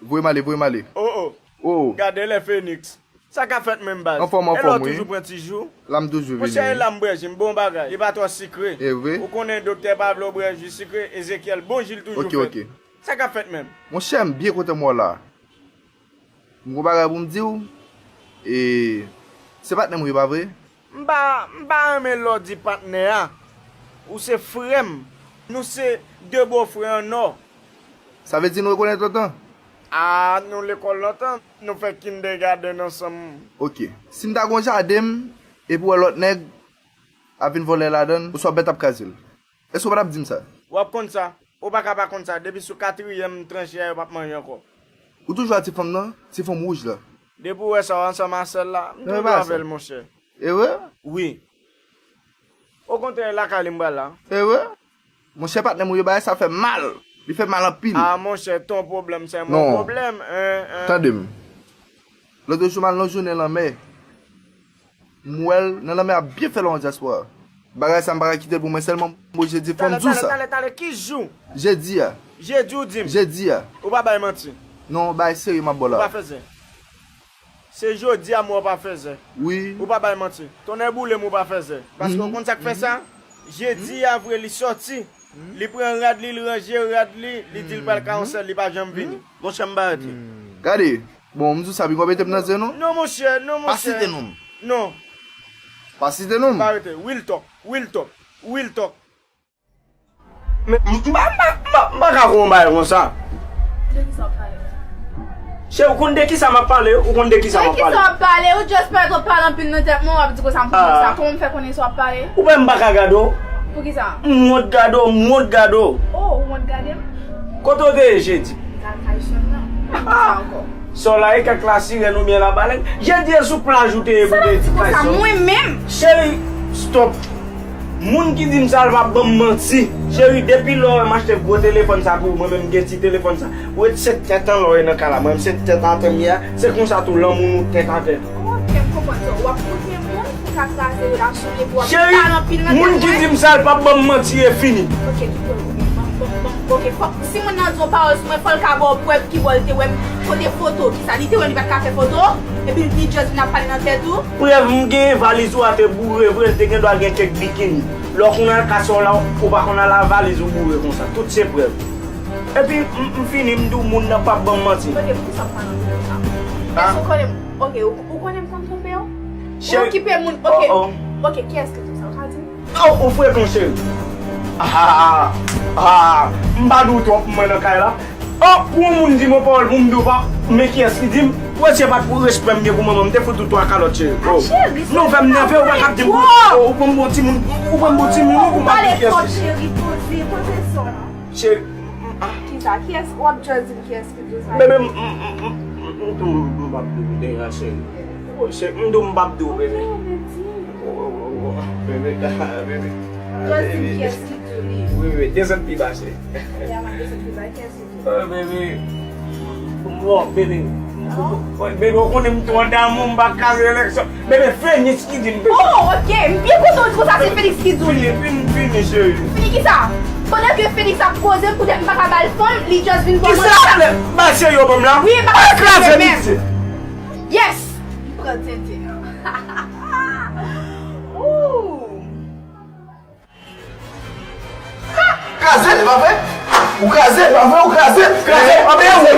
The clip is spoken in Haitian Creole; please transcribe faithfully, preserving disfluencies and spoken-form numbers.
Voye m ale, voye m ale. Oh, oh. Oh. Gade lè Fenix. Sa k ap fèt menm baz? Anfòm, anfòm, wi. E lè w toujou pran ti jou? La m toujou vini. Monchè, e la m bwè ji m, bon bagay. Li pa twò sikre. E vre? Ou konnen doktè pa vle w bwè ji sikre, Ezekyèl, bon ji l toujou fèt. Ok, ok. Sa k ap fèt menm? Monchè, m byen kontan m wè w la. M gon bagay pou m di w. E se patnè m ou ye, pa vre? M pa, m pa renmen lè w di patnè a. Ou se frè m. Nou se de bofrè an nò. Sa vle di nou rekonèt lontan? A, nou lekòl lontan. Nou fè kindergarten ansanm. Ok. Si m ta gon jaden m, epi w wè lòt nèg ap vin vòlè ladan l, oswa bèt ap kraze l, èske w pa t ap di m sa? W ap konn sa. Ou pa ka pa konn sa. Depi sou katriyèm tranche a, yo p ap manje ankò. Ou toujou a ti fanm nan? Ti fanm wouj la. Depi w wè sa, w ansanm a sèl la. M toujou avè l, monchè. E vre? Wi. Okontrè, e lakay li m pral la. E vre? Monchè, patnè m, ou ye, bagay sa fè m mal. Li fè m mal anpil. A, monchè, ton pwoblèm, se mon pwoblèm. Tande m. Lòt jou, m al nan jounen lanmè. M wè l nan lanmè ap byen fè lò an dyaspora. Bagay sa, m pa ka kite l pou mwen sèlman, m oblije di fò m di w sa. Talè, talè, talè, ki jou? Jedi a. Jedi, ou di m? Jedi a. Ou pa bay manti. Non, bagay serye m ap ba w la. Ou pa fè zen. Se jodi a m wè w pa fè zen. Wi. Ou pa bay manti. Tonnè boule m ou pa fè zen. Paske ou konn sa k fè sa? Jedi a vre li sòti. Li pran rad li, li ranje rad li, li di l pral ka yon sèl, li pa janm vini. Monchè, m pa rete. Gade, bon, m di w sa, pi w ap mete m nan zen non. Non, monchè, non, monchè. Pa site non m. Non. Pa site non m. Pa rete. Real talk, real talk, real talk. Men, m, m pa, m pa, m pa, m pa ka kwè yon bagay konsa. De kisa w ap pale? Cheri, ou konn de kisa m ap pale? Ou konn de kisa m ap pale? De kisa w ap pale? Ou just parèt w ap pale anpil nan tèt mwen, w ap di konsa m pou konsa. Kòman m fè konnen sa w ap pale? Ou wè m pa ka gade w? Poukisa? M wont gade w, m wont gade w. Oh, ou wont gade m? Kote w te ye jedi? M t al kay Sòn nan. Poukisa ankò? Sò la e kèk lasirèn oubyen labalèn. Jedi e sou plaj ou te ye pou te di kay Sòn. Mwen menm. Cheri, stop. Moun ki di m sa, l p ap ban m manti. Cheri, depi lè w wè m achte gwo telefòn sa pou ou, mwen menm m gen ti telefòn sa. Ou wè se tèt anlè w ye nan kay la, mwen menm se tèt atè m ye a. Se konsa tou lanmou nou tèt atè. Ok, m konprann sa. W ap koute moun pou ka kraze relasyon epi w ap pale anpil nan tèt mwen. Cheri, moun ki di m sa, l p ap ban m manti e fini. Ok, kite w, ok, ban, ban, ban, ok, fòk, si moun nan di yon pawòl sou mwen, fò l ka ba w prèv ki bò l te wè m, kote foto, kisa, li te wè m, li pa t ka fè foto, epi li just vin ap pale nan tèt ou. Prèv m genyen, valiz ou a te boure vre, l te gen dwa gen kèk bikini. Lè w konn al kay Sòn la, ou pa konn al a valiz ou boure konsa. Tout se prèv. Epi, m, m fini, m di w moun nan p ap ban m manti. Ok, poukisa w pale anpil konsa? Èske w konnen m? Ok, ou, ou konnen m konn twonpe w? Ou okipe moun, ok. Ok, kiyès ki di w sa? Ou ka di m? Oh, ou frekan, cheri. Ah, ah, m pa di w twòp mwen nan kay la. Oh, pou yon moun di m yon pawòl pou m di w pa, men kiyès ki di m? Ou wè si se pa t pou respè m gen pou manman m, m te fout ou twa kalòt, cheri. Oh. Non, fè m nève, ou pa ka di m pou, oh, ou pran m pou timoun, ou pran m pou timoun, ou pou m pa di kiyès ki di. Cheri, poze, poze sa. Cheri, ah. Kisa? Kiyès? W ap just di m kiyès ki di w sa? Bebe, m, m, m, m, m, m, m, m, m p ap di w deja, cheri. Oh, cheri, m di w m p ap di w, bebe. Ok, men di. Oh, oh, oh, oh, bebe, bebe. Just di m kiyès ki di w li. Wi, wi, desann pi ba, cheri. Ya, m ap desann pi ba, kiyès ki di w? Oh, bebe. Bon, bebe. Bebe, ou konnen m twò damou, m pa ka rele. Bebe, Fenix ki di m, bebe. Oh, ok. M byen kontan w di konsa se Fenix ki di w li. Fini, fini, fini, cheri. Fini kisa? Pandan ke Fenix ap koze m, poutèt m pa ka ba l fanm, li just vin pran mwen. Kisa? Ba cheri yo ban m la. Wi, m pa ka kraze li menm. Yes! M pran tenten an. Ooh. Kraze l, e pa vre? Ou kraze l, e pa vre? Ou kraze l, kraze l, kraze l.